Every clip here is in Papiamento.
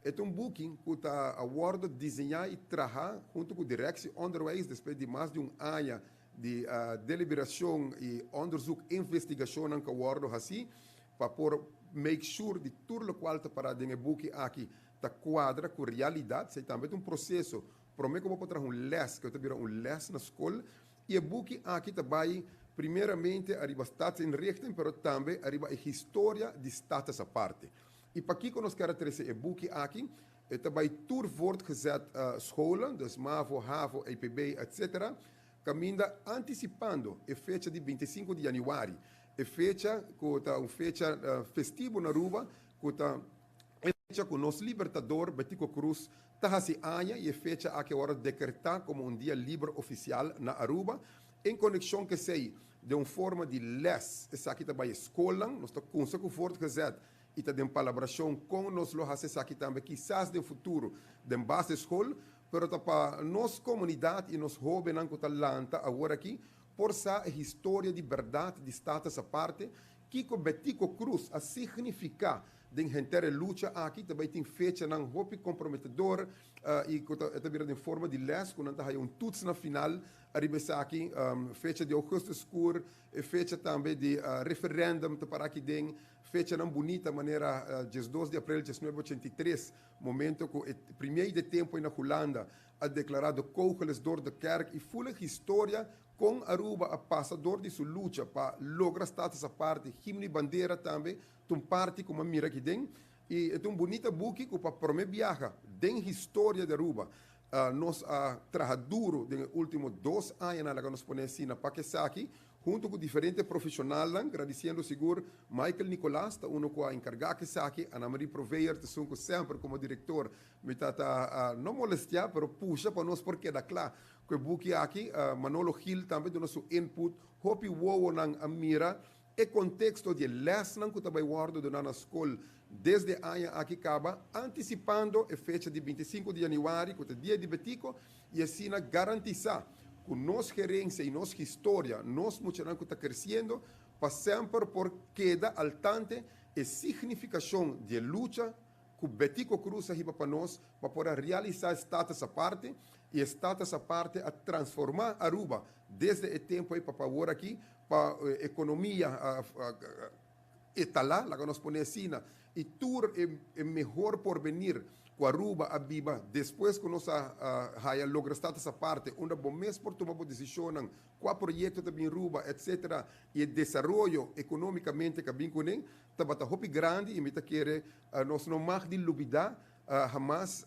E ta un buki cu ta a wordo diseña y traha hunto cu Directie Onderwijs despues di mas di un aña di deliberacion y onderzoek investigacionnan cu a wordo haci pa por make sure di tur locual ta para den e buki aki ta cuadra cu realidad. Esey tambe ta un proceso prome cu bo por traha un les cu ta bira un les na scol y e buki aki ta bay primeramente ariba Staatsinrichting, pero tambe ariba e historia di Status Aparte. Y pakico nos kier a trece e buki aki? E ta bay tur voortgezet scholen, dus MAVO, HAVO, EPB, etc. Caminda anticipando e fecha di 25 di januari, e fecha cu ta un fecha festivo na Aruba, cu ta e fecha cu nos libertador Betico Croes ta haci aña, y e fecha aki awor a decreta como un dia liber oficial na Aruba. En conexion cu esey, den un forma di les, esaki ta bay e scolnan, nos ta cunsa cu voortgezet y ta den palabracion con nos lo haci esaki tambe kisas den futuro den basisschool, pero ta pa nos comunidad y nos hobennan cu ta lanta awor aki por sa e historia di berdad di Status Aparte, kico Betico Croes a significa den henter e lucha aki. Ta bay tin fechanan hopi comprometedor y cu ta bira den forma di les cu nan ta haya un toets na final ariba esaki, fecha di augustuskuur, e fecha tambe di referendum ta para aki den, fechanan bunita manera 12 di april 1983, momento cu e premier di tempo na Hulanda a declara "De kogel is door de kerk", y full historia con Aruba a pasa door di su lucha pa logra Status Aparte, himno y bandera tambe, un parti como mira aki den. Y e un bunita buki cu pa prome biaha den historia di Aruba nos a traha duro den ultimo 2 aña na nos pone asina pa cu esaki hunto cu diferente profesional, gradiciendo sigur Michael Nicolas, ta uno cu a encarga cu esaki, Ana Marie Proveer, ta esun cu semper como director mi ta no molestia, pero pusha pa nos por keda cla cu e buki aki, Manolo Gil tambe duna su input, hopi wowonan a mira e contexto di lesnan cu ta bay wordo duna na scol desde aña aki caba, anticipando e fecha di 25 di januari, cu ta dia di Betico, y asina garantisa cu nos herencia y nos historia, nos muchanan cu ta creciendo, pa semper por keda al tanto e significacion di lucha cu Betico Croes a hiba pa nos, pa por realisa Status Aparte, y Status Aparte a transforma Aruba desde e tempo ey pa awor aki, pa economia etala, laga nos pone asina, y tur e mehor porvenir cu Aruba a biba despues cu nos a haya logra Status Aparte, unda bo mes por tuma decision cua proyecto ta bin Aruba, etc. Y e desaroyo economicamente cu a bin cune, tabata hopi grandi y mi ta kere nos no mag di lubida hamas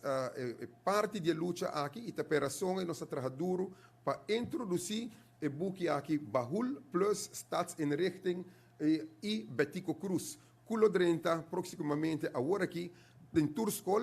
parti di lucha aki y ta operacion y nos a traha duro pa introduci e buki aki, Bahul plus Staatsinrichting y Betico Croes. Cu lo drenta proximamente awor aki den tur scol.